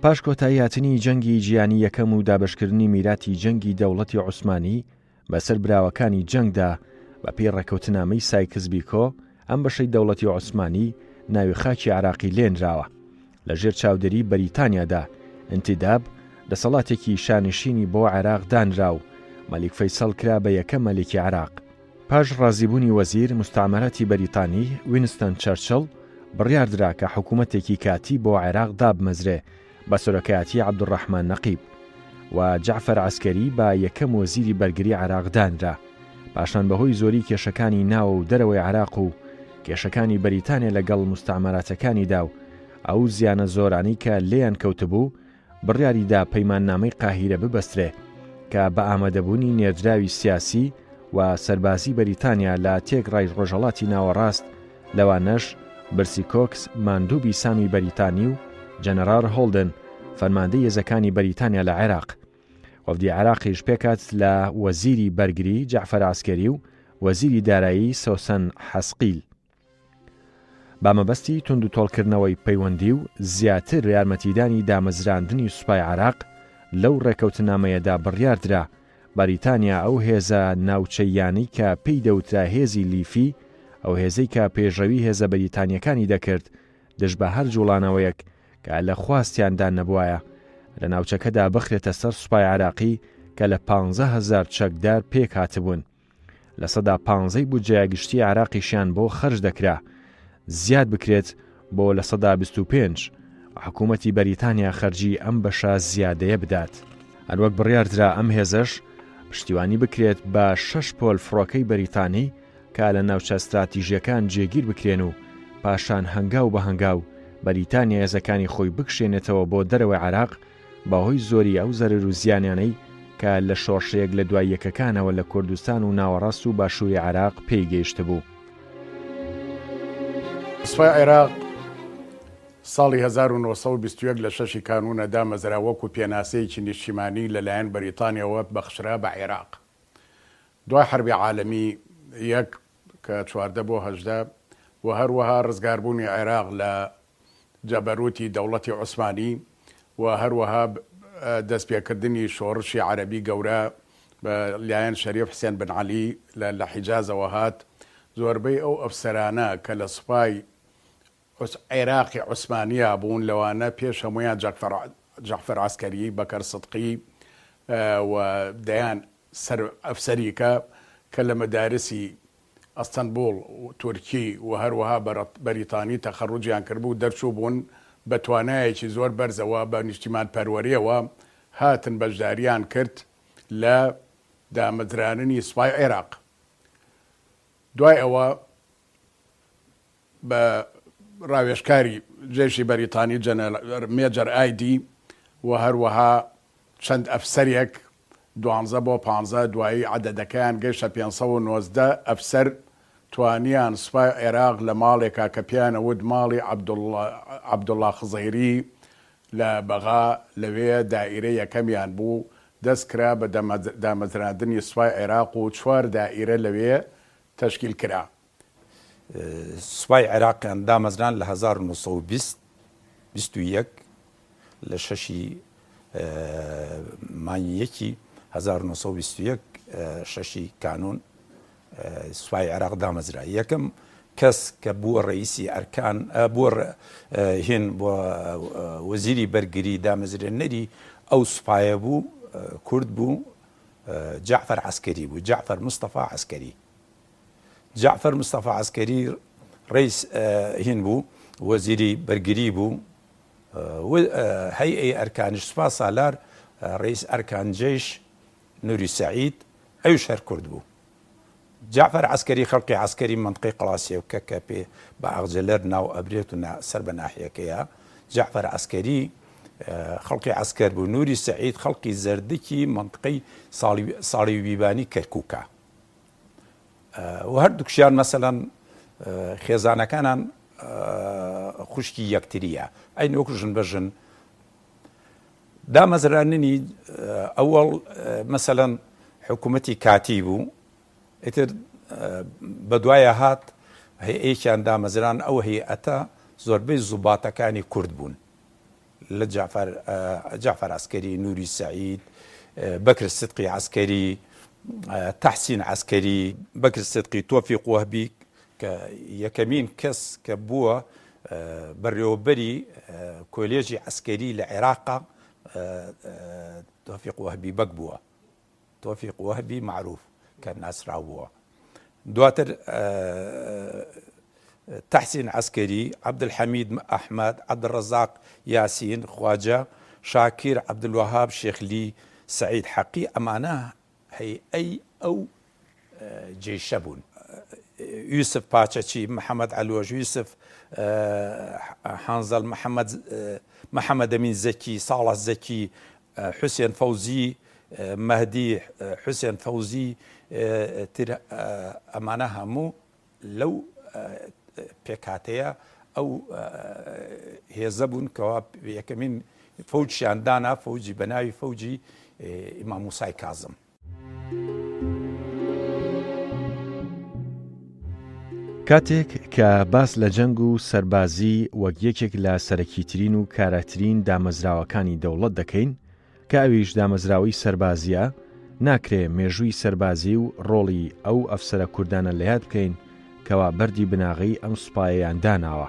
پاش کۆتایی هاتنی جەنگی جیهانی یەکەم و دابەشکردنی میراتی جەنگی دەوڵەتی عوسمانی بەسەر براوەکانی جەنگدا بە پێی ڕێکەوتنامەی سایکس بیکۆ ئەم بەشەی دەوڵەتی عوسمانی ناوی خاکی عراقی لێنراوە لە ژێر چاودێری بەریتانیادا انتداب دەسەڵاتێکی شانشینی بۆ عێراق دانرا و مەلیک فەیسەڵ کرا بە یەکەم مەلیکی عێراق. پاش ڕازیبوونی وەزیر موستەعمەراتی بەریتانی، وینستۆن چەرچڵ، بڕیاردرا کە حکوومەتێکی کاتی بۆ عێراق دابمەزرێ بە سەرۆکایەتی عەبدولڕەحمان نەقیب، و جەعفەر عەسکەری بە یەکەم وەزیری بەرگری عێراق دانرا. پاشان بەهۆی زۆری کێشەکانی ناوە و دەرەوەی عێراق و کێشەکانی بەریتانیا لەگەڵ موستەعمەراتەکانیدا و ئەو زیانە زۆرانەی کە لێیان کەوتبوو، بڕیاری دا پەیماننامەی قاهیرە ببەسترێ کە بە ئامادەبوونی نێردراوی سیاسی و سەربازی بەریتانیا لە تێکڕای ڕۆژهەڵاتی ناوەڕاست لەوانەش برسی کۆکس ماندووبی سامی بەریتانی و جەنەڕاڵ هۆڵدن فەرماندەی هێزەکانی بەریتانیا لە عێراق. وەفدی عێراقیش پێکهات لە وەزیری بەرگری جەعفەر عەسکەری و وەزیری دارایی سەوسەن حەسقیل. بە مەبەستی توندوتۆڵکردنەوەی پەیوەندی و زیاتر یارمەتیدانی دامەزراندنی سوپای عێراق، لەو ڕێکەوتنامەیەدا بڕیاردرا بەریتانیا ئەو هێزە ناوچەییانەی کە پێی دەوترا هێزی لیفی، ئەو هێزەی کە پێشڕەوی هێزە بەریتانییەکانی دەکرد دژ بە هەر جوڵانەوەیەک کە لە خواستیاندا نەبوایە لە ناوچەکەدا بخرێتە سەر سوپای عێراقی کە لە 15,000 چەکدار پێکهاتبوون. لە پانزەی بودجەیە گشتی عێراقیشیان بۆ خەرج دەکرا زیاد بکرێت بۆ 25% حکوومەتی بەریتانیا خەرجی ئەم بەشە زیادەیە بدات. هەروەک بڕیاردرا ئەم هێزەش پشتیوانی بکرێت بە شەش پۆل فڕۆکەی بەریتانی کە لە ناوچە ستراتیژیەکان جێگیر بکرێن و پاشان هەنگاو بە هەنگاو بەریتانیا هێزەکانی خۆی بکشێنێتەوە بۆ دەرەوەی عێراق بەهۆی زۆری ئەو زەرەر و زیانانەی کە لە شۆڕشە یەک لە دوای یەکەکانەوە لە کوردستان و ناوەڕاست و باشووری عێراق پێی گەیشتبوو. سوپای عێراق ساڵی 1921 لە شەشی کانوونە دامەزرا وەکو پێناسەیەکی نیشتیمانی لەلایەن بەریتانیاوە بەخشرا بە عێراق. دوای حەربی عالەمی یەک کە 14 بۆ 18 و هەروەها ڕزگاربوونی عێراق لە جەبەروتی دەوڵەتی عوسمانی و هەروەها دەستپێکردنی شۆڕشی عەرەبی گەورە بە لایەن شەریف حسێن بن عەلی لە لە حیجازەوە هات، زۆربەی ئەو ئەفسەرانە کە لە سوپای عێراقی عوسمانیا بوون لەوانە پێش هەموویان جەعفەر عەسکەری، بەکەر سدقی و دەیان سەر ئەفسەریکە کە لە مەدارسی ئەستەنبوڵ، تورکی و هەروەها بەریتانی تەخەروجیان کردبوو، دەرچووبوون، بە توانایەکی زۆر بەرزەوە، بە نیشتیمانپەروەرییەوە هاتن بەشدارییان کرد لە دامەزراننی سوپای عێراق. دوای ئەوە بە ڕاوێژکاری جەیشی بەریتانی جەنەرال مێجەر ئایدی و هەروەها چەند ئەفسەرێک، دوانزە بۆ پانزە، دوایی عەدەدەکەیان گەیشتە 519 ئەفسەر، توانیان سوپای عێراق لە ماڵێکا کە پێیان ئەوت ماڵی عەبدوڵڵا خزەیری لە بەغا، لەوێ دائیرە یەکەمیان بوو، دەست کرا بە دامەزراندنی سوپای عێراق و چوار دائیرە لەوێ تەشکیل کرا. سوپای عێراقیان دامەزران لە 1920 21 لە شەشی مانگی یەکی 1921 شەشی کانون سوپای عێراق دامەزرا یەکەم کەس کە بووە ڕئیسی ئەرکان بووە هێن بۆ وەزیری بەرگری دامەزرێنەری ئەو سوپایە بوو کورد بوو جەعفەر عەسکەری بوو جەعفەر مستەفا عەسکەری جەعفەر مستەفا عەسکەری ڕیس هین بوو وەزیری بەرگری بوو هەیئەی ئەرکانیش سوپا سالار ڕیس ئەرکان جەیش نوری سەعید ئەویش هەر کورد بوو جەعفەر عەسکەری خەڵکی عەسکەری مەنتقەی قەڵاسیەوکە کە پێ بە ئاغجەلەر ناو ئەبرێت و سەر بە ناحیەکەیە جەعفەر عەسکەری خەڵکی عەسکەر بوو نوری سەعید خەڵکی زەردکی مەنتقەی ساڵی بیبانی کەرکووکە و هەردووکشیان مەسەلەن خێزانەکانان خوشکی یەکتریە ئەین وەکو ژن بە ژن دامەزراننی ئەوەڵ مەسەلەن حکوومەتی کاتی بوو ئیتر بەدوایە هات هەیەکیان دامەزران ئەو هەیئەتە زۆربەی زوباتەکانی کورد بوون. لە جەعفەر جەعفەر عەسکەری، نوری سەعید، بەکر سدقی عەسکەری، تەحسین عەسکەری، بەکر سدقی، تۆفیق وەهبی کە یەکەمین کەس کە بووە بەڕێوەبەری کۆلێژی عەسکەری لە عێراقا تۆفیق وەهبی بەگ بووە. تۆفیق وەهبی مەعروف کە ناسراو بووە. دواتر تەحسین عەسکەری، عەبدولحەمید ئەحمەد، عەبدولڕەزاق یاسین، خواجە شاکیر عەبدولوەهاب شێخلی، سەعید حەقی ئەمانە هەیئەی ئەو جەیشە بوون. یوسف پاچەچی، محەمەد عەلۆش، یوسف حەنزەل، محەمەد محەمەدەمین زەکی، ساڵح زەکی، حوسێن فەوزی، مەهدی حوسێن فەوزی تر ئەمانە هەموو لەو پێکهاتەیە ئەو هێزە بوون کەوا یەکەمین فەوجیان دانا فەوجی بە ناوی فەوجی ئیمام موسای کازم. کاتێک کە باس لە جەنگ و سەربازی وەک یەکێک لە سەرەکیترین و کاراترین دامەزراوەکانی دەوڵەت دەکەین، کە ئەویش دامەزراوەی سەربازییە، ناکرێ مێژووی سەربازی و ڕۆڵی ئەو ئەفسەرە کوردانە لەیاد بکەین کەوا بەردی بناغەی ئەم سوپایەیان داناوە.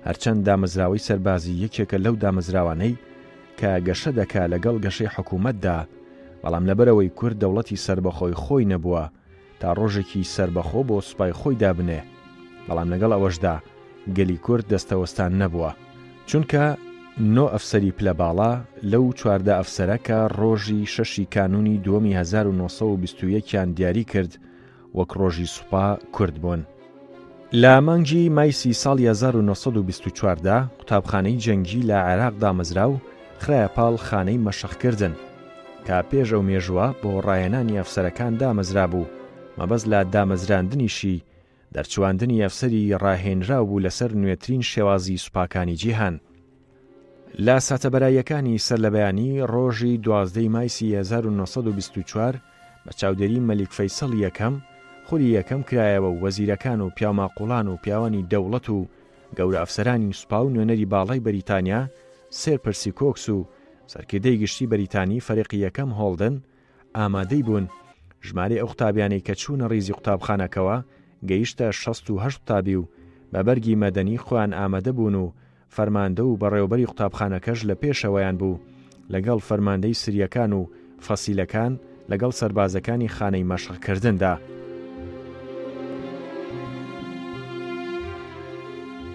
هەرچەند دامەزراوەی سەربازی یەکێکە لەو دامەزراوانەی کە گەشە دەکا لەگەڵ گەشەی حکوومەتدا، بەڵام لەبەرئەوەی کورد دەوڵەتی سەربەخۆی خۆی نەبووە تا ڕۆژێکی سەربەخۆ بۆ سوپای خۆی دابنێ، بەڵام لەگەڵ ئەوەشدا گەلی کورد دەستەوەستان نەبووە، چونکە نۆ ئەفسەری پلە باڵا لەو 14 ئەفسەرە کە ڕۆژی شەشی کانوونی دووەمی 1921 یان دیاری کرد وەک ڕۆژی سوپا کورد بوون. لە مانگی مایسی ساڵی 1924 دا قوتابخانەی جەنگی لە عێراق دامەزرا و خرایە پاڵ خانەی مەشقکردن کە پێش ئەو مێژووە بۆ ڕاهێنانی ئەفسەرەکان دامەزرابوو، مەبەست لە دامەزراندنیشی دەرچواندنی ئەفسەری ڕاهێنراو بوو لەسەر نوێترین شێوازی سوپاکانی جیهان. لە ساتە بەراییەکانی سەرلەبەیانی ڕۆژی 12 ی مایسی 1924 بە چاودێری مەلیک فەیسەڵ یەکەم، خولی یەکەم کرایەوە و وەزیرەکان و پیاوماقوڵان و پیاوانی دەوڵەت و گەورە ئەفسەرانی سوپا و نوێنەری باڵای بەریتانیا سێر پرسی کۆکس و سەرکردەی گشتی بەریتانی فەریقی یەکەم هۆڵدن ئامادەی بوون. ژمارەی ئەو قوتابیانەی کە چوونە ڕیزی قوتابخانەکەوە گەیشتە 68 قوتابی و بە بەرگی مەدەنی خۆیان ئامادە بوون و فەرماندە و بەڕێوەبەری قوتابخانەکەش لە پێشەوەیان بوو لەگەڵ فەرماندەی سریەکان و فەسیلەکان لەگەڵ سەربازەکانی خانەی مەشقکردندا.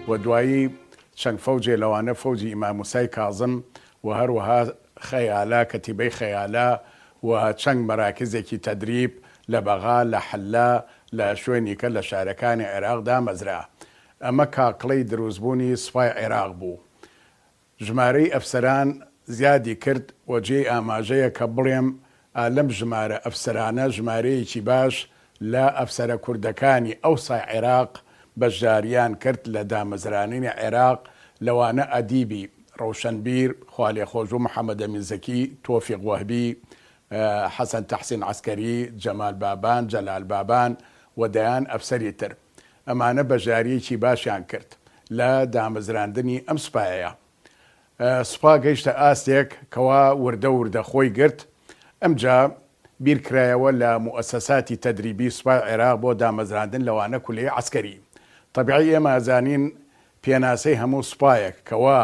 و دوایی چەند فەوجێ لەوانە فەوجی ئیمام موسای کازم و هەروەها خەیالە، کەتیبەی خەیالە و چەند مەراکزێکی تەدریب لە بەغا، لە حلە، لە شوێنیکە لە شارەکانی عێراق دامەزرا. ئەمە کاکڵەی دروستبوونی سوپای عێراق بوو. ژمارەی ئەفسەران زیادی کرد و جێی ئاماژەیە کە بڵێم ئا لەم ژمارە ئەفسەرانە ژمارەیەکی باش لە ئەفسەرە کوردەکانی ئەوسای عێراق بەشداریان کرد لە دامەزراننی عێراق لەوانە ئەدیبی ڕەوشەنبیر خوالێخۆشبوو محەمەدەمین زەکی، تۆفیق وەهبی، حەسەن تەحسین عەسکەری، جەمال بابان، جەلال بابان و دەیان ئەفسەری تر. ئەمانە بەشدارییەکی باشیان کرد لە دامەزراندنی ئەم سوپایەیا. سوپا گەیشتە ئاستێک کەوا وردە وردە خۆی گرت، ئەمجا بیر کرایەوە لە موئەسەساتی تەدریبی سوپای عێراق بۆ دامەزراندن لەوانە کولەی عەسکەری. تەبیعی ئێمە ئەزانین پێناسەی هەموو سوپایەک کەوا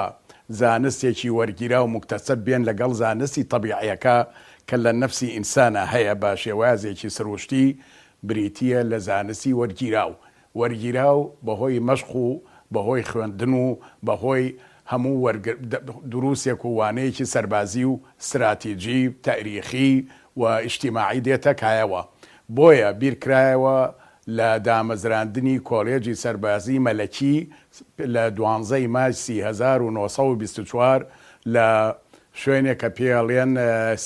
زانستێکی وەرگیراو موکتەسەب بێن لەگەڵ زانستی تەبیعیەکە کە لە نەفسی ئینسانا هەیە بە شێوازێکی سروشتی بریتییە لە زانستی وەرگیراو. وەرگیراو بەهۆی مەشق و بەهۆی خوێندن و بەهۆی هەموو وەرگر دروسێک و وانەیەکی سەربازی و ستراتیجی، تاریخی و ئیجتیماعی دێتە کایەوە. بۆیە بیرکرایەوە لە دامەزراندنی کۆلێجی سەربازی مەلەکی لە دوانزە ی مارسی 1924 لە شوێنێک کە پێیەڵێن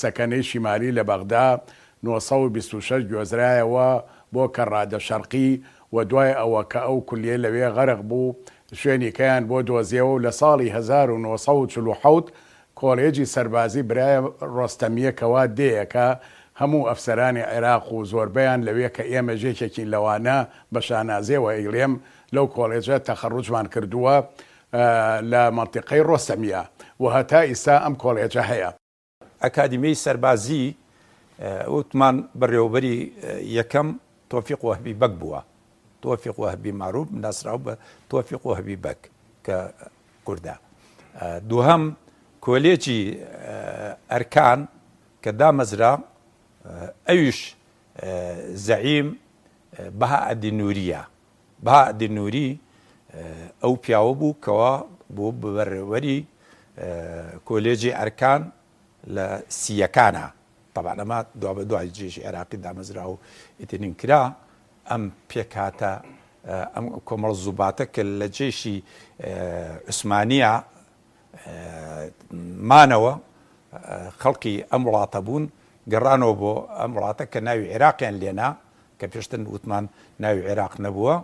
سەکەنەی شیمالی لە بەغدا 926 گوێزرایەوە بۆ کەڕادە شەرقی و دوای ئەوە کە ئەو کولیە لەوێ غەرق بوو شوێنیکەیان بۆ دۆزیەوە و لە ساڵی 1947 کۆلێجی سەربازی برایە ڕۆستەمیە کەوا دێیەکە هەموو ئەفسەرانی عێراق و زۆربەیان لەوێ کە ئێمەش یەکێکین لەوانە بە شانازیەوە ئەیڵێم لەو کۆلێجە تەخەڕوجمان کردووە. لە مەنتیقەی ڕۆستەمیە و هەتا ئیستا ئەم کۆڵێجە هەیە. ئەکادیمیای سەربازی وتمان بەڕێوەبەری یەکەم تۆفیق وەهبی بەگ بووە، تۆفیق وەهبی مەعروف ناسراو بە تۆفیق وەهبی بەگ کە کوردە. دووهەم کۆلێجی ئەرکان کە دامەزرا ئەویش زەعیم بەهائەدین نوریە. بەهائەدین نوری ئەو پیاوە بوو کەوا بوو بە بەڕێوەبەری کۆلێجی ئەرکان لە سییەکانا. تەبعەن ئەمە دوابەدوای جێشی عێراقی دامەزرا و ئیترین کرا. ئەم پێکهاتە ئەم کۆمەڵ زوباتە کە لە جێشی عوسمانییە مانەوە خەڵکی ئەم وڵاتە بوون، گەڕانەوە بۆ ئەم وڵاتە کە ناوی عێراقیان لێنا، کە پێشتر وتمان ناوی عێراق نەبووە،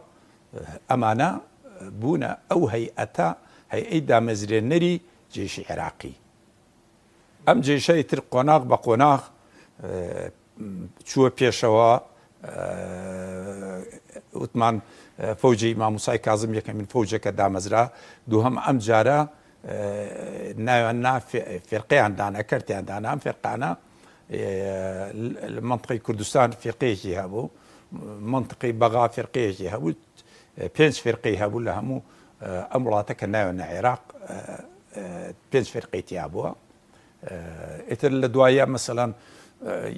ئەمانە بوونە ئەو هەیئەتە، هەیئەی دامەزرێنەری جەیشی عێراقی. ئەم جەیشە ئیتر قۆناغ بە قۆناغ چووە پێشەوە، وتمان فەوجی مامۆسای کازم یەکەمین فەوجە کە دامەزرا، دووهەم ئەم جارە ناویان نا فیرقەیان دانا، کەرتیان دانا، ئەم فیرقانە مەنتقەی کوردستان فیرقەیەکی هەبوو، مەنتقەی بەغا فیرقەیەکی هەبوو، پێنج فیرقەی هەبوو لە هەموو ئەم وڵاتە کە ناویان نا عێراق پێنج فیرقەی تیا بووە. ئیتر لە دوایە مەسەلەن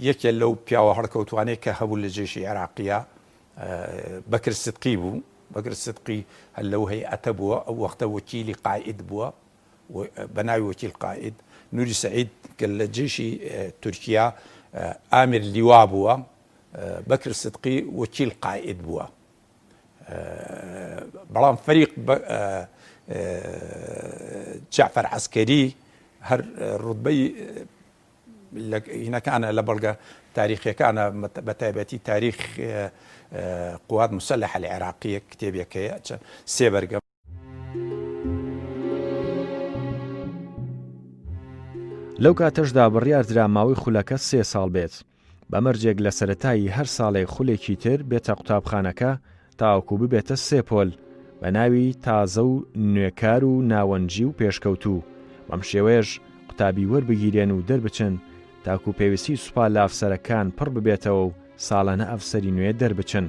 یەکێ لەو پیاوە هەڵکەوتوانەی کە هەبوو لە جێشی عێراقیە بەکر سدقی بوو بەکر سدقی هەر لەو هەیئەتە بووە ئەو وەختە وەکیلی قائید بووە بە ناوی وەکیل قائید نوری سعید کە لە جێشی تورکیا ئامر لیوا بووە بەکر سدقی وەکیل قائید بووە بەڵام فەریق جەعفەر عەسکەری هەر ڕوتبەی هینەکانە لە بەڵگە تاریخیەکانە بە تایبەتی تاریخ قوات مسلح العراقیە کتێبێک هەیە سێ بەرگە. لەو کاتەشدا بڕیاردرا ماوەی خولەکە سێ ساڵ بێت. بە مەرجێک لە سەرەتای هەر ساڵێک خولێکی تر بێتە قوتابخانەکە تاوەکو ببێتە سێ پۆل بە ناوی تازە و نوێکار و ناوەنجی و پێشکەوتوو، بەم شێوەیەش قوتابی وەربگیرێن و دەربچن تاکو پێویستی سوپا لە ئەفسەرەکان پڕ ببێتەوە و ساڵانە ئەفسەری نوێ دەربچن.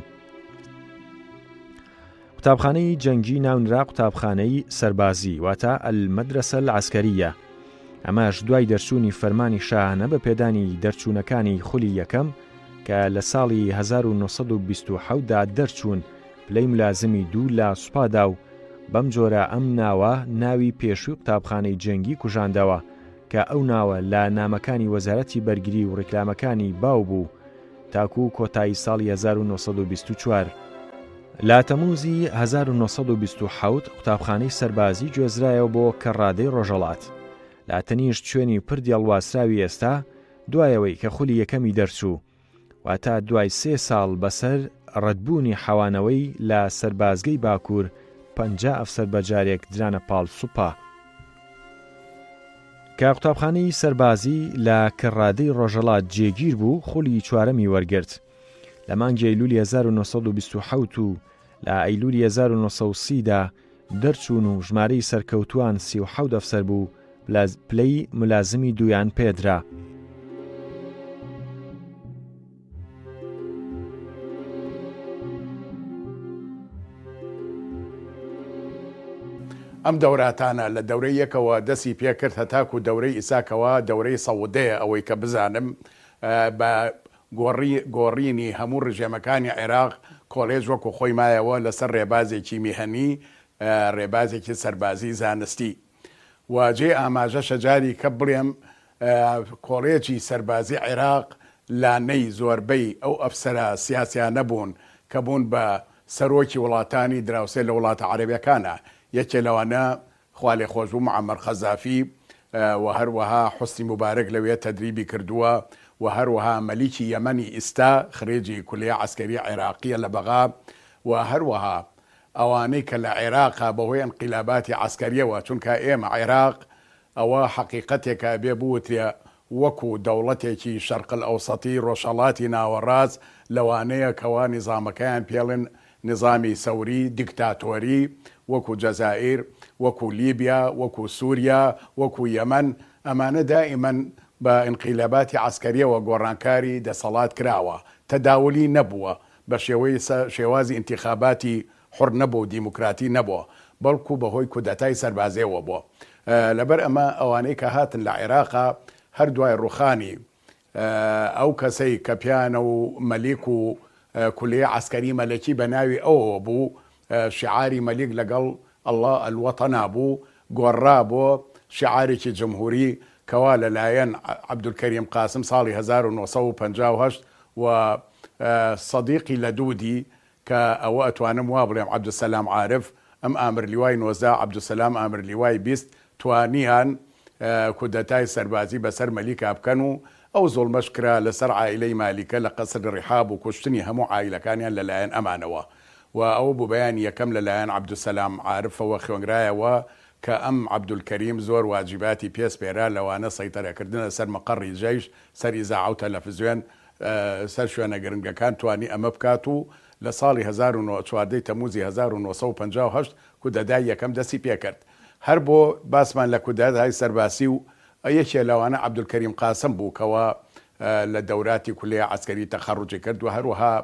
قوتابخانەی جەنگی ناونرا قوتابخانەی سەربازی واتە المدرسە العسکریە ئەمەش دوای دەرچوونی فەرمانی شاهانە بە پێدانی دەرچوونەکانی خولی یەکەم کە لە ساڵی 1927 دا دەرچوون پلەی ملازمی دوو لە سوپادا و بەم جۆرە ئەم ناوە ناوی پێشووی قوتابخانەی جەنگی کوژاندەوە کە ئەو ناوە لە نامەکانی وەزارەتی بەرگری و ڕیکلامەکانی باو بوو تاکوو کۆتایی ساڵی 1924. لە تەمووزی 1927 قوتابخانەی سەربازی گوێزرایەوە بۆ کەڕادەی ڕۆژەڵات لە تەنیشت شوێنی پردی هەڵواسراوی ئێستا دوایەوەی کە خولی یەکەمی دەرچوو واتە دوای سێ ساڵ بەسەر ڕەتبوونی حەوانەوەی لە سەربازگەی باکوور 50 ئەفسەر بەجارێک درانە پاڵ سوپا. کە قوتابخانەی سەربازی لە کەڕادەی ڕۆژەڵات جێگیر بوو خولی چوارەمی وەرگرت. لە مانگی ئەیلولی 1927 و لە ئەیلولی 1930 دا دەرچوون و ژمارەی سەرکەوتووان 37 ئەفسەر بوو پلەی ملازمی دوویان پێدرا. ئەم دەوراتانە لە دەورەی یەکەوە دەسی پێکرد هەتاکو دەورەی ئیسا کەوا دەورەی سەودەیە ئەوەی کە بزانم بە گۆڕی گۆڕینی هەموو ڕژێمەکانی عێراق کۆلێج وەکو خۆی مایەوە لەسەر ڕێبازێکی میهەنی ڕێبازێکی سەربازی زانستی و جێی ئاماژەشە جاری کە بڵێم کۆڵێجی سەربازی عێراق لانەی زۆربەی ئەو ئەفسەرە سیاسیانە بوون کە بوون بە سەرۆکی وڵاتانی دراوسێ لە وڵاتە عەرەبیەکانا یەکێ لەوانە خوالێخۆشبوو معەمەر قەزافی و هەروەها حوسنی موبارەک لەوێ تەدریبی کردووە و هەروەها مەلیکی یەمەنی ئیستا خرێجی کولیە عەسکەریە عێراقیە لە بەغا و هەروەها ئەوانەی کە لە عێراقا بەهۆی ئینقیلاباتی عەسکەریەوە چونکە ئێمە عێراق ئەوە حەقیقەتێکە ئەبێ بوترێ وەکو دەوڵەتێکی شەرق الاوسطی ڕۆژهەڵاتی ناوەڕاست لەوانەیە کەوا نیزامەکەیان پێڵێن نیزامی سەوری دیکتاتۆری. وەکو جەزائیر، وەکو لیبیا، وەکو سوریا، وەکو یەمەن، ئەمانە دائیمەن بە ئینقیلاباتی عەسکەریەوە گۆڕانکاری دەسەڵات کراوە، تەداولی نەبووە، بە شێوەی شێوازی ئینتیخاباتی حوڕ نەبووە و دیموکراتی نەبووە، بەڵکو بە هۆی کودەتای سەربازێوە بووە. لەبەر ئەمە ئەوانەی کە هاتن لە عێراقا هەر دوای ڕوخانی ئەو کەسەی کە پیانە و مەلیک و کولیەی عەسکەری مەلەکی بە ناوی ئەوەوە بوو، شیعاری مەلیک لەگەڵ اللە الوطنا بوو، گۆڕرا بۆ شیعارێکی جمهوری کەوا لە لایەن عەبدولکەریم قاسم ساڵی 1958 و سەدیقی لەدودی کە ئەوە ئەتوانم وا بڵێم عەبدولسەلام عارف ئەم ئامر لیوای 19 عەبدولسەلام ئامر لیوای 20 توانیان کودەتای سەربازی بەسەر مەلیکا بکەن و ئەو زوڵمەش کرا لەسەر عائیلەی مالیکە لە قەسری ڕیحاب و کوشتنی هەموو عائیلەکانیان لەلایەن ئەمانەوە و ئەوە بوو بەیانی یەکەم لەلایەن عەبدولسەلام عارفەوە خوێنرایەوە کە ئەم عەبدولکەریم زۆر واجیباتی پێ سپێرا لەوانە سەیتەرەکردنە سەر مەقەڕی جەیش سەر ئیزاعە و تەلەفزوێن سەر شوێنە گرنگەکان توانی ئەمە بکات و لە ساڵی 1914 تەموزی 1958 کودەدای یەکەم دەستی پێکرد هەر بۆ باسمان لە کودەتای سەرباسی و یەکێ لەوانە عەبدولکەریم قاسم بوو کەوا لە دەوراتی کولیە عەسکەری تەخەڕوجی کرد و هەروەها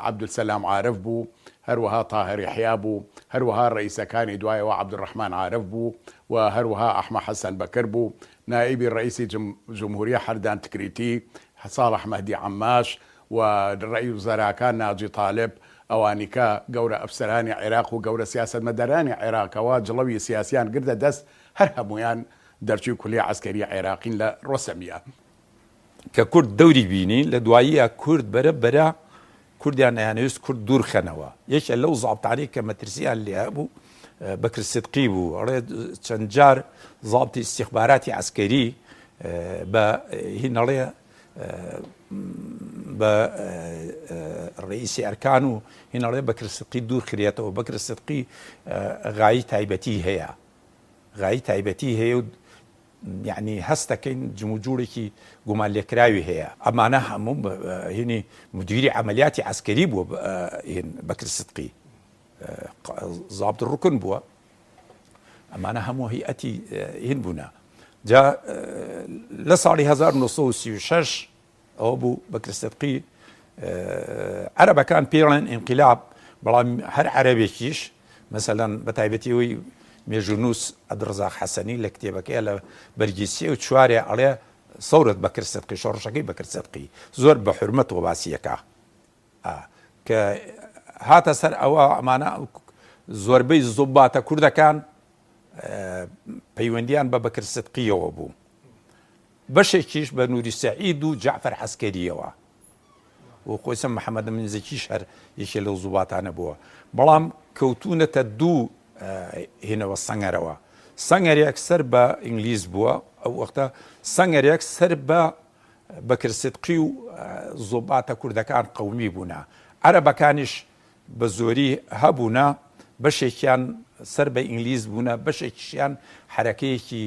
عەبدولسەلام عارف بوو، هەروەها تاهر یەحیا بوو، هەروەها ڕەئیسەکانی دوایەوە عەبدولڕەحمان عارف بوو و هەروەها ئەحمە حەسەن بەکر بوو، نائیبی ڕەئیسی جمهوریە حەردان تکریتی، ساڵح مەهدی عەماش و ڕەئی وزەراکان ناجی تالب، ئەوانیکە گەورە ئەفسەرانی عێراق و گەورە سیاسەتمەدارانی عێراقەوە جڵەوی سیاسیان گرتە دەست هەر هەموویان دەرچووی کولیە عەسکەریە عێراقین لە ڕۆسەمیە. کە کورد دەوری بینی لە دواییە کورد بەرە بەرە کوردیان ئەیانەویست کورد دوور خەنەوە یەکێ لەو زابتانەی کە مەترسیان لێ هەبوو بەکر سدقی بوو ئەڵێ چەند جار زابتی ئیستیخباراتی عەسکەری بە هین ئەڵێ بە ڕئیسی ئەرکان و هین ئەڵێ بەکر سدقی دوور خرێتەوە بەکر سدقی غایی تایبەتی هەیە غایی تایبەتی هەیە و یەعنی هەست دەکەین جموجوڵێکی گومانلێکراوی هەیە. ئەمانە هەموو هینی مدیری عەمەلیاتی عەسکەری بووە هین بەکر سدقی زابط ڕوکن بووە. ئەمانە هەموو هەیئەتی هین بوونە. جا لە ساڵی 1936 ئەوە بوو بەکر سدقی عەرەبەکان پێڵێن ئینقلاب بەڵام هەر عەرەبێکیش مەسەلەن بە تایبەتی ئەوی مێژوونووس عەبدولڕەزاق حەسەنی لە کتێبەکەی لە بەرگی سێ و چوارێ ئەڵێ سەورەت بەکر سدقی شۆڕشەکەی بەکر سدقی زۆر بە حورمەتەوە باسی ئەکا کە هاتە سەر ئەوە ئەمانە زۆربەی زوباتە کوردەکان پەیوەندیان بە بەکر سدقیەوە بوو بەشێکیش بە نوری سەعید و جەعفەر عەسکەرییەوە و خۆیسە محەمەد ئەمین زەکیش هەر یەکێ لەو زوباتانە بووە بەڵام کەوتوونەتە دوو هینەوە سەنگەرەوە سەنگەرێک سەر بە ئینگلیز بووە ئەو وەختە سەنگەرێک سەر بە بەکر سدقی و زۆباتە کوردەکان قومی بوونە عەرەبەکانیش بە زۆری هەبوونە، بەشێکیان سەر بە ئینگلیز بوونە، بەشێکیشیان حەرەکەیەکی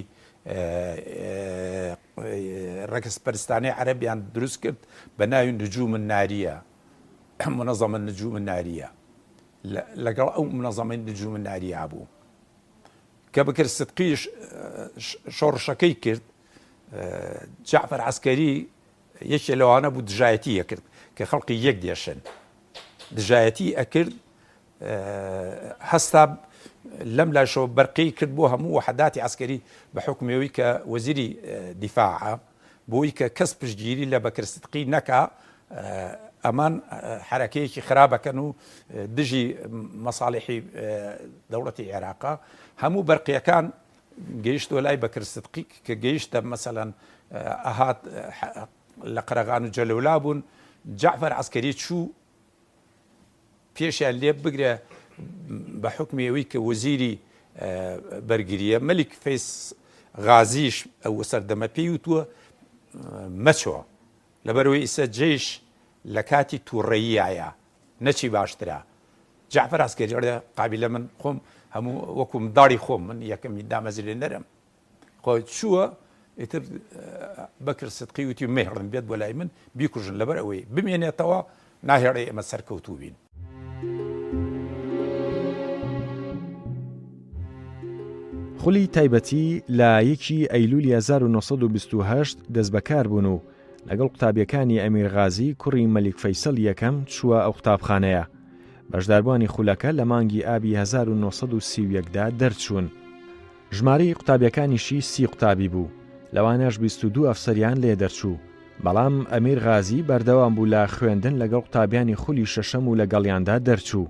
ڕەگەزپەرستانەی عەرەبیان دروست کرد بە ناوی نجوم الناریە، منظمە نجوم الناریە، لەگەڵ ئەو منظمەی نجوم الناریە بوو. کە بکر سدقیش شۆڕشەکەی کرد، جەعفەر عەسکەری یەکێ لەوانە بوو دژایەتی ئەکرد کە خەڵقی یەک دێشن دژایەتی ئەکرد هەستا لەم لاشەوە بەرقی کرد بۆ هەموو وەحداتی عسکەری بە حکومەوەی کە وەزیری دیفاعە بۆی کە کەس پشتگیری لە بەکر سدقی نەکا ئەمان حرەکەیەکی خراپەکەن و دژی مەساڵحی دەوڵەتی عێراقا هەموو بەرقیەکان گەیشتوە لای بەکر سدقی کە گەیشتە مەسەلەن ئەهات لە قەرەغان و جەلەولا بوون جەعفەر عەسکەری چوو پێشیان لێ بگرە بە حکمی ئەوەی کە وەزیری بەرگریە مەلیک فەیس غازیش ئەو سەردەمە پێی وتووە مەچۆ لەبەرەوەی ئیسە جەیش لە کاتی تووڕەییایە نەچی باشترە جەعفەر عەسکەری ئەڵێ قابیلە من خۆم هەموو وەکو منداڵی خۆم من یەکەمی دامەزرێنەرم خۆی چووە ئیتر بەکر سدقی وتی مەهێڵن بێت بۆ لای من بیکوژن لەبەر ئەوەی بمێنێتەوە ناهێڵێ ئێمە سەرکەوتوو بین. خولی تایبەتی لە یەکی ئەیلولی 1928 دەستبەکار بوون و لەگەڵ قوتابیەکانی ئەمیر غازی کوڕی مەلیک فەیسەڵ یەکەم چووە ئەو قوتابخانەیە. بەشداربووانی خولەکە لە مانگی ئابی 1931 دا دەرچوون. ژمارەی قوتابیەکانیشی 30 قوتابی بوو، لەوانەش 22 ئەفسەریان لێ دەرچوو. بەڵام ئەمیر غازی بەردەوام بوو لە خوێندن لەگەڵ قوتابیانی خولی شەشەم و لەگەڵیاندا دەرچوو.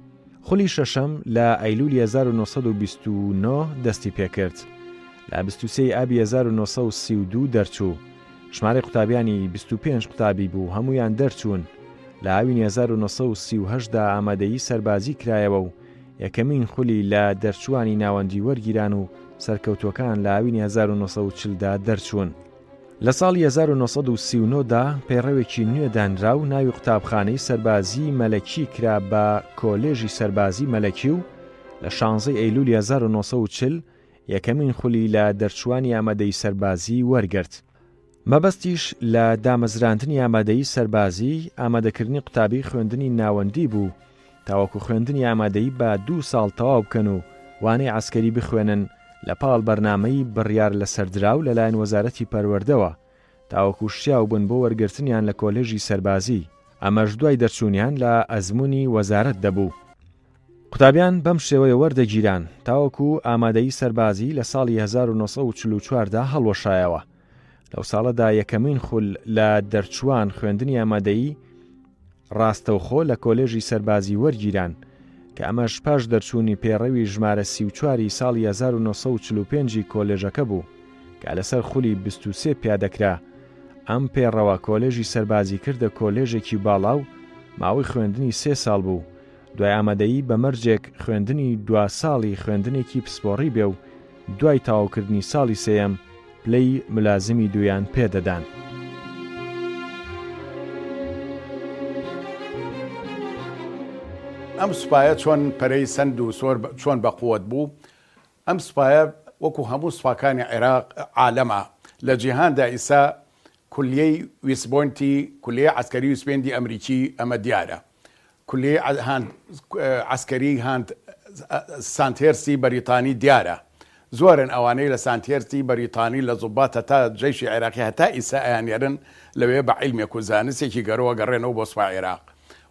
خولی شەشەم لە ئەیلولی 1929 دەستی پێکرد. لە 23 ی ئابی 1932 دەرچوو. ژمارەی قوتابیانی 25 قوتابی بوو، هەموویان دەرچوون. لە هاوینی 1938 دا ئامادەیی سەربازی کرایەوە و یەکەمین خولی لە دەرچووانی ناوەندی وەرگیران و سەرکەوتووەکان لە هاوینی 1940 دا دەرچوون. لە ساڵی 1939 دا پەیڕەوێکی نوێ دانرا و ناوی قوتابخانەی سەربازیی مەلەکی کرا بە کۆلێژی سەربازی مەلەکی و لە شانزەی ئەیلولی 1940 یەکەمین خولی لە دەرچووانی ئامادەیی سەربازی وەرگرت. مەبەستیش لە دامەزراندنی ئامادەیی سەربازی، ئامادەکردنی قوتابی خوێندنی ناوەندی بوو تاوەکو خوێندنی ئامادەیی بە دوو ساڵ تەواو بکەن و وانەی عەسکەری بخوێنن لە پاڵ بەرنامەی بڕیار لەسەردراو لەلایەن وەزارەتی پەروەردەوە تاوەکو شیاو بن بۆ وەرگرتنیان لە کۆلێژی سەربازی، ئەمەش دوای دەرچوونیان لە ئەزموونی وەزارەت دەبوو. قوتابیان بەم شێوەیە وەردەگیران تاوەکو ئامادەیی سەربازی لە ساڵی 1944 دا هەڵوەشایەوە. لەو ساڵەدا یەکەمین خول لە دەرچووان خوێندنی ئامادەیی ڕاستەوخۆ لە کۆلێژی سەربازی وەرگیران، کە ئەمەش پاش دەرچوونی پێڕەوی ژمارە 34 ی ساڵی 1945 ی کۆلێژەکە بوو کە لەسەر خولی 23 پیادەکرا. ئەم پێڕەوە کۆلێژی سەربازی کردە کۆلێژێکی باڵا و ماوەی خوێندنی سێ ساڵ بوو. دوای ئامادەیی بە مەرجێک خوێندنی دوا ساڵی خوێندنێکی پسپۆڕی بێ و دوای تەواوکردنی ساڵی سێیەم پلەی ملازمی دوویان پێ دەدان. ئەم سوپایە چۆن پەرەی سەند و چۆن بە قوت بوو؟ ئەم سوپایە وەکو هەموو سوپاکانی عێراق عالەمە لە جیهاندا ئیسا کولیەی ویسبۆینتی کولیەی عەسکەری ویسبێندی ئەمریکی ئەمە دیارە کولیەی هاند عەسکەری هاند سانتێرسی بەریتانی دیارە زۆرن ئەوانەی لە سانتێرسی بەریتانی لە زوبات هەتا جەیشی عێراقی هەتا ئیسا ئەیانێرن لەوێ بە عیلمێک و زانستێکی گەرەوە گەڕێنەوە بۆ سوپای عێراق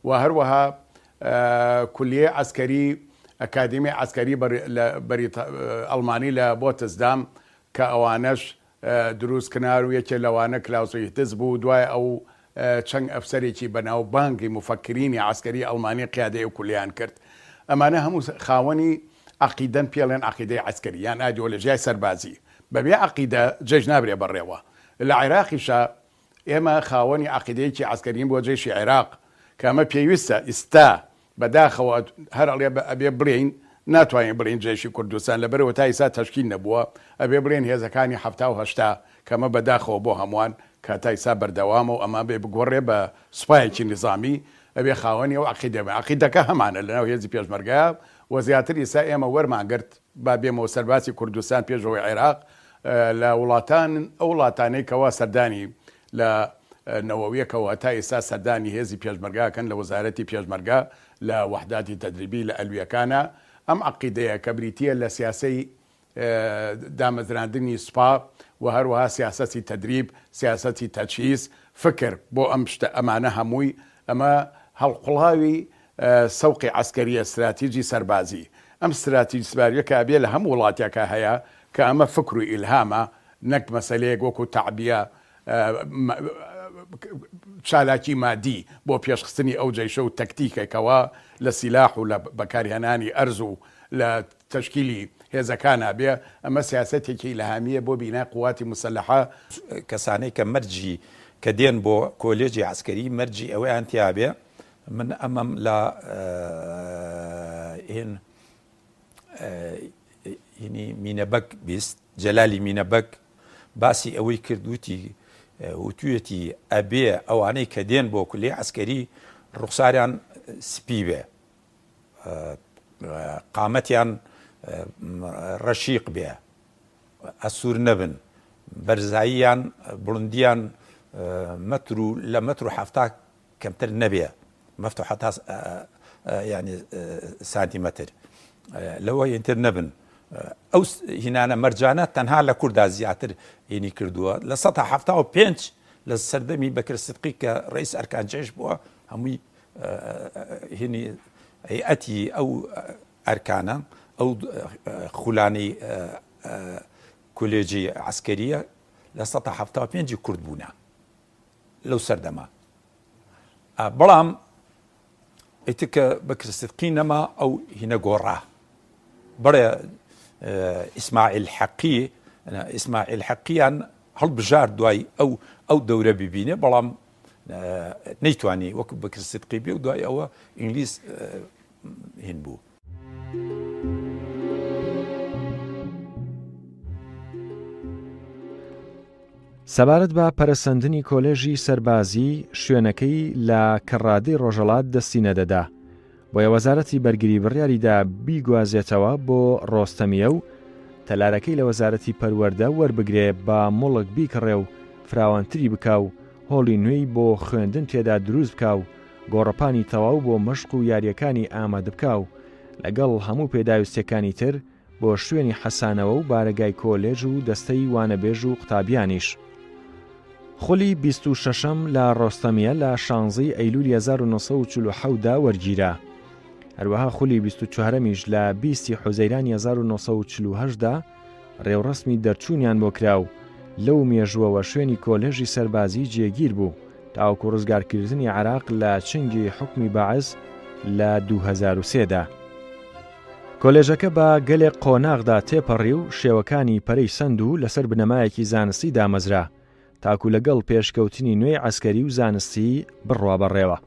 و هەروەها کولیەی عەسکەری ئەکادیمی عەسکەری لە ئەڵمانی لە بۆتسدام کە ئەوانەش دروست کنار و یەکێ لەوانە کلاوسویتز بوو، دوای ئەو چەنگ ئەفسەرێکی بەناوبانگی موفەکرینی عەسکەری ئەڵمانی قیادەی ئەو کولیەیان کرد. ئەمانە هەموو خاوەنی عەقیدەن پێڵێن عەقیدەی عەسکەری یان ئایدۆلۆژیای سەربازی. بەبێ عەقیدە جەیش نابرێ بەڕێوە. لە عێراقیشا ئێمە خاوەنی عەقیدەیەکی عەسکەرین بۆ جەیشی عێراق کە ئەمە پێویستە ئیستا بەداخەوە هەر ئەڵێ ئەبێ بڵێین ناتوانین بڵێین جەیشی کوردستان لەبەرئەوە تا ئیستا تەشکیل نەبووە ئەبێ بڵێین هێزەکانی 70 و 80 کە ئەمە بەداخەوە بۆ هەمووان کە تا ئیستا بەردەوامە و ئەمە بێ بگۆڕێ بە سوپایەکی نیزامی ئەبێ خاوەنی ئەو عەقیدە بن عەقیدەکە هەمانە لەناو هێزی پێشمەرگە و زیاتر ئیستا ئێمە وەرمان گرت با بێمەوە سەر باسی کوردستان پێش ئەوەی عێراق لە وڵاتان ئەو وڵاتانەی کەوا سەردانی لە نەوەویەکەوە تا ئێستا سەردانی هێزی پێشمەرگە ئەکەن لە وەزارەتی پێشمەرگە لە وەحداتی تەدریبی لە ئەلویەکانە ئەم عەقیدەیە کە بریتیە لە سیاسەی دامەزراندنی سوپا و هەروەها سیاسەتی تەدریب سیاسەتی تەجهیز فکر بۆ ئەم شتە ئەمانە هەمووی ئەمە هەڵقوڵاوی سەوقی عەسکەریە ستراتیجی سەربازی ئەم ستراتیج سباریە کە ئەبێ لە هەموو وڵاتێکا هەیە کە ئەمە فکر و ئیلهامە نەک مەسەلەیەک وەکو تەعبیە چالاکی مادی بۆ پێشخستنی ئەو جەیشە و تەکتیکێکەوە لە سیلاح و لە بەکارهێنانی ئەرز و لە تەشکیلی هێزەکانا بێ، ئەمە سیاسەتێکی ئیلهامییە بۆ بینای قوواتی موسەلەحە. کەسانەی کە مەرجی کە دێن بۆ کۆلێجی عەسکەری مەرجی ئەوەیان تیابێ من ئەمەم لە هین هینی مینەبەگ 20 جەلالی مینەبەگ باسی ئەوەی کرد وتی وتویەتی ئەبێ ئەوانەی کە دێن بۆ کولی عسکەری ڕوخساریان سپی بێ قامەتیان ڕەشیق بێ ئەسوور نەبن بەرزاییان بڵندیان مەتر و لە مەتر و حەفتا کەمتر نەبێ مەفت و حەتا یعنی سانتیمەتر لەوە ئینتر نەبن. ئەو هینانە مەرجانە تەنها لە کوردا زیاتر هینی کردووە 75% لە سەردەمی بەکر سدقی کە ڕئیس ئەرکان جەیش بووە هەمووی هینی هەیئەتی ئەو ئەرکانە ئەو خولانەی کولێجی عسکەریە 75% کورد بوونە لەو سەردەمە بەڵام ئیتر کە بەکر سدقی نەما ئەو هینە گۆڕا بەڵێ ئیسماعیل حەقی ئیسماعیل حەقیان هەڵبژارد دوای ئەو ئەو دەورە ببینێ بەڵام نەیتوانی وەکو بەکر سدقی بێ و دوای ئەوە ئینگلیز هین بوو. سەبارەت بە پەرەسەندنی کۆلێژی سەربازی، شوێنەکەی لە کەڕادەی ڕۆژەڵات دەستی نەدەدا، بۆیە وەزارەتی بەرگری بڕیاریدا بیگوازێتەوە بۆ ڕۆستەمیە و تەلارەکەی لە وەزارەتی پەروەردە وەربگرێ با موڵک بیکڕێ و فراوانتری بکا و هۆڵی نوێی بۆ خوێندن تێدا دروست بکا و گۆڕەپانی تەواو بۆ مەشق و یارییەکانی ئامادبکا و لەگەڵ هەموو پێداویستیەکانی تر بۆ شوێنی حەسانەوە و بارەگای کۆلێژ و دەستەی وانەبێژ و قوتابیانیش. خولی 26 شەشەم لە ڕۆستەمیە لە شانزەی ئەیلولی 1947 دا وەرگیرا. هەروەها خولی 24 ەمیش لە 20 ی حوزەیرانی 1948 دا ڕێوڕەسمی دەرچوونیان بۆ کرا و لەو مێژووەوە شوێنی کۆلێژی سەربازی جێگیر بوو تاوەکو ڕزگارکردنی عێراق لە چنگی حوکمی بەعس لە 2003 دا. کۆلێژەکە بە گەلێک قۆناغدا تێپەڕی و شێوەکانی پەرەی سەند و لەسەر بنەمایەکی زانستی دامەزرا تاکو لەگەڵ پێشکەوتنی نوێی عەسکەری و زانستی بڕوا بەڕێوە.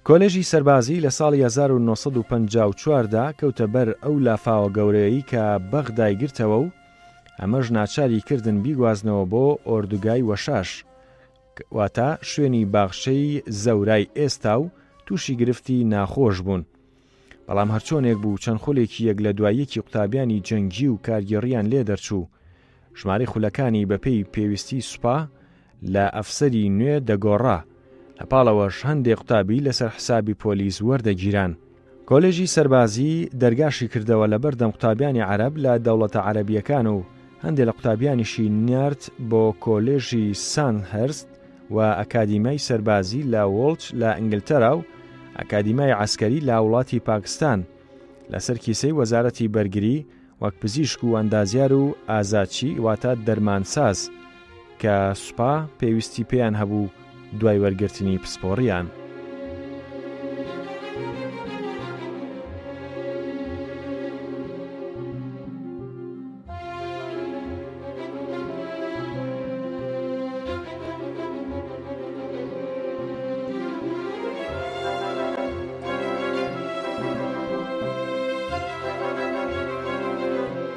کۆلێژی سەربازی لە ساڵی 1954 دا کەوتە بەر ئەو لافاوە گەورەیەی کە بەغدای گرتەوە و ئەمەش ناچاری کردن بیگوازنەوە بۆ ئۆردوگای وەشاش واتە شوێنی باخچەی زەورای ئێستا و تووشی گرفتی ناخۆش بوون. بەڵام هەرچۆنێک بوو چەند خولێکی یەک لە دوای یەکی قوتابیانی جەنگی و کارگێڕییان لێ دەرچوو. ژمارەی خولەکانی بەپێی پێویستی سوپا لە ئەفسەری نوێ دەگۆڕا، لە پاڵ ئەوەش هەندێ قوتابی لەسەر حسابی پۆلیس وەردەگیران. کۆلێژی سەربازی دەرگاشی کردەوە لەبەردەم قوتابیانی عەرەب لە دەوڵەتە عەرەبییەکان و هەندێ لە قوتابیانیشی نارد بۆ کۆلێژی ساندهرست و ئەکادیمای سەربازی لە وۆڵچ لە ئینگلتەرا و ئەکادیمای عەسکەری لە وڵاتی پاکستان لەسەر کیسەی وەزارەتی بەرگری وەک پزیشک و ئەندازیار و ئازادچی واتە دەرمانساز کە سوپا پێویستی پێیان هەبوو دوای وەرگرتنی پسپۆڕیان.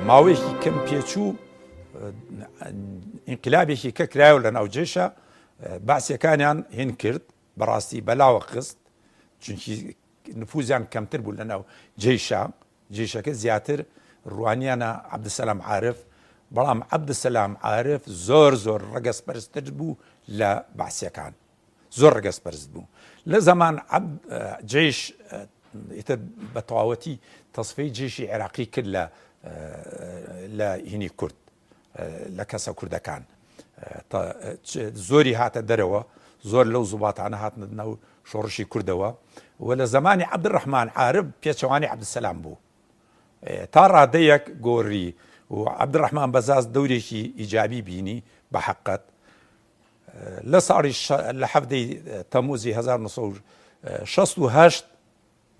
ماوەیەکی کەم پێچوو ئینقلابێکی کە کرایەوە لە ناو جێشە بەعسیەکانیان هین کرد بەڕاستی بەلاوە خست چونکی نفوزیان کەمتر بوو لە ناو جێشە جێشەکە زیاتر ڕوانیانە عەبدسەلام عارف بەڵام عەبدسەلام عارف زۆر زۆر ڕەگەز پەرستر بوو لە بەعسیەکان زۆر ڕەگەز پەرست بوو لە زەمان جێش ئیتر بە تەواوەتی تەسفەی جێشی عێراقی کرد لە لە هینی کورد لە کەسە کوردەکان زۆری هاتە دەرەوە زۆر لەو زوباتانە هاتنە ناو شۆڕشی کوردەوە و لە زمانی عەبدولڕەحمان عارف پێچەوانی عەبدولسەلام بوو تا ڕادەیەک گۆڕی و عەبدولڕەحمان بەزاز دەورێکی ئیجابی بینی بە حەقەت لە ساڵی لە حەفتەی تەموزی 1968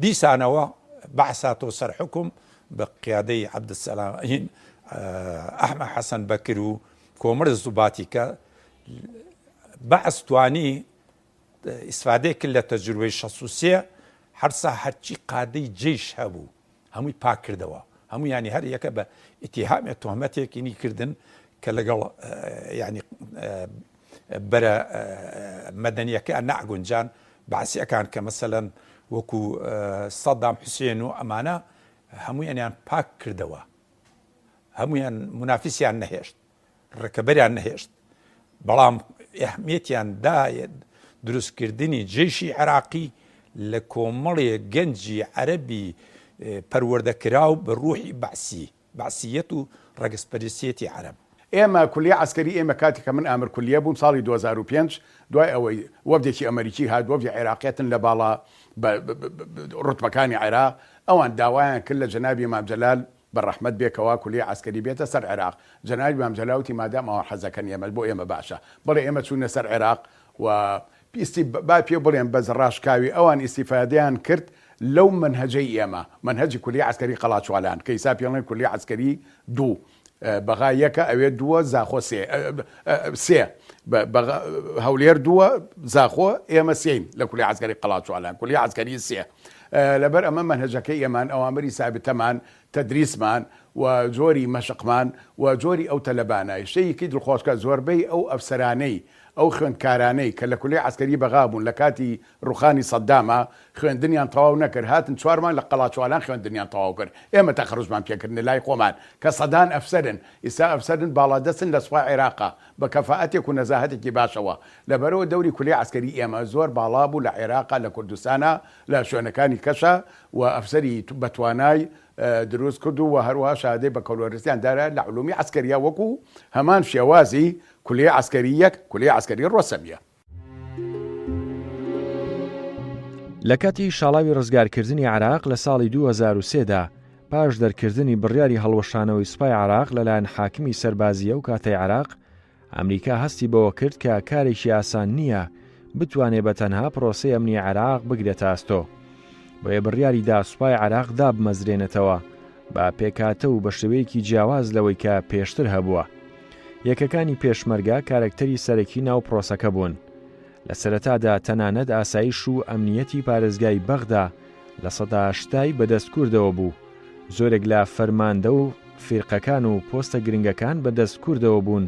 دیسانەوە بەعس هاتەوە سەر حوکم بە قیادەی عەبدولسەلام هین ئەحمە حەسەن بەکر و کۆمەڵی زوباتی کە بەعس توانی ئیسفادەی کرد لە تەجروبەی 63 هەرسا هەرچی قادەی جەیش هەبوو هەمووی پاک کردەوە هەموو ینی هەر یەکە بە ئیتیهامێ تۆمەتێکینی کردن کە لەگەڵ ینی بەرە مەدەنیەکە نەگونجان بەعسیەکان کە مەسەلەن وەکو سەدام حوسێن و ئەمانە هەموویانیان پاک کردەوە هەمویان منافسیان نەهێشت ڕکەبەریان نەهێشت بەڵام ئەهمیەتیان دا دروستکردنی جێشی عێراقی لە کۆمەڵێ گەنجی عەرەبی. پەروەردە کراو بە ڕوحی بەعسی، بەعسییەت و ڕەگەزپەرستییەتی عەرەب. ئێمە کولیە عەسکەری ئێمە کاتێک کە من ئامر کولیە بووم ساڵی 2005 دوای ئەوەی وەفدێکی ئەمەریکی هات وەفدی عێراقیەتن لە باڵا ڕوتبەکانی عێراق ئەوان داوایان کرد لە جەنابی مام جەلال بە ڕەحمەت بێ کەوا کولیە عەسکەری بێتە سەر عێراق جەنابی مام جەلال وتی مادام ئەوان حەزەکەن ئێمە بۆ ئێمە باشە بەڵێ ئێمە چوونە سەر عێراق و ئیستی با پێ بڵێم بەس ڕاشکاوی ئەوان ئیستیفادەیان کرد لەو مەنهەجەی ئێمە مەنهەجی کولیە عەسکەری قەڵاچوالان کە ئیسا پێڵێن کولیە عەسکەری دوو بەغا یەکە ئەوێ دووە زاخۆ سێ سێ هەولێر دووە زاخۆ ئێمە سێین لە کولی عەسکەری قەڵاچوالان کولی عەسکەری سێ لەبەر ئەمە مەنهەجەکەی ئێمان ئەوامری سابتەمان تەدریسمان و جۆری مەشقمان و جۆری ئەو تەلەبانە شتێکی دڵخۆشکە زۆربەی ئەو ئەفسەرانەی ئەو خوێندکارانەی کە لە کولی عەسکەری بەغا بوون لە کاتی ڕوخانی سەداما خوێندنیان تەواو نەکرد هاتن چوار مانگ لە قەڵاچوالان خوێندنیان تەواو کرد ئێمە تەخەروجمان پێکردن لای خۆمان کە سەدان ئەفسەرن ئیستا ئەفسەرن باڵادەستن لە سوپای عێراقا بە کەفائەتێک و نەزاهەتێکی باشەوە لەبەرئەوە دەوری کولیەی عەسکەری ئێمە زۆر باڵا بوو لە عێراقا لە کوردستانا لە شوێنەکانی کەشا و ئەفسەری بەتوانای دروست کرد و هەروەها شەهادەی بەکەلۆریسیان دارا لە علومی عەسکەریە وەکو هەمان شێوازی کولیەی عەسکەری یەک کولیەی عەسکەری ڕۆسەمیە. لە کاتی شاڵاوی ڕزگارکردنی عێراق لە ساڵی 2003 دا، پاش دەرکردنی بڕیاری هەڵوەشانەوەی سوپای عێراق لەلایەن حاکمی سەربازیی ئەو کاتەی عێراق، ئەمریکا هەستی بەوە کرد کە کارێکی ئاسان نییە بتوانێ بە تەنها پرۆسەی ئەمنی عێراق بگرێتە ئەستۆ. بۆیە بڕیاری دا سوپای عێراق دابمەزرێنێتەوە بە پێکهاتە و بە شێوەیەکی جیاواز لەوەی کە پێشتر هەبووە. یەکەکانی پێشمەرگە کارەکتەری سەرەکی ناو پرۆسەکە بوون. لە سەرەتادا تەنانەت ئاسایش و ئەمنییەتی پارێزگای بەغدا 80% ی بەدەست کوردەوە بوو. زۆرێک لە فەرماندە و فیرقەکان و پۆستە گرنگەکان بەدەست کوردەوە بوون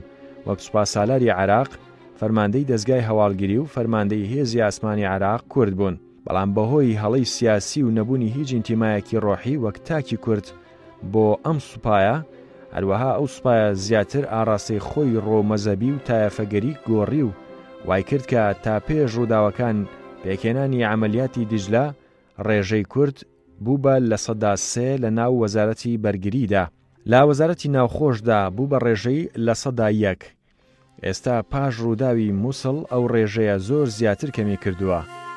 وەک سوپاسالاری عێراق، فەرماندەی دەزگای هەواڵگری و فەرماندەی هێزی ئاسمانی عێراق کورد بوون. بەڵام بەهۆی هەڵەی سیاسی و نەبوونی هیچ ئینتیمایەکی ڕۆحی وەک تاکی کورد بۆ ئەم سوپایە، هەروەها ئەو سوپایە زیاتر ئاڕاستەی خۆی ڕۆ مەزهەبی و تایەفەگەری گۆڕی و وایکرد کە تا پێش ڕووداوەکان پێکهێنانی عەمەلیاتی دیجلە ڕێژەی کورد بوو بە 3% لە ناو وەزارەتی بەرگریدا، لە وەزارەتی ناوخۆشدا بوو بە ڕێژەی 1%. ئێستا پاش ڕووداوی موسڵ ئەو ڕێژەیە زۆر زیاتر کەمی کردووە.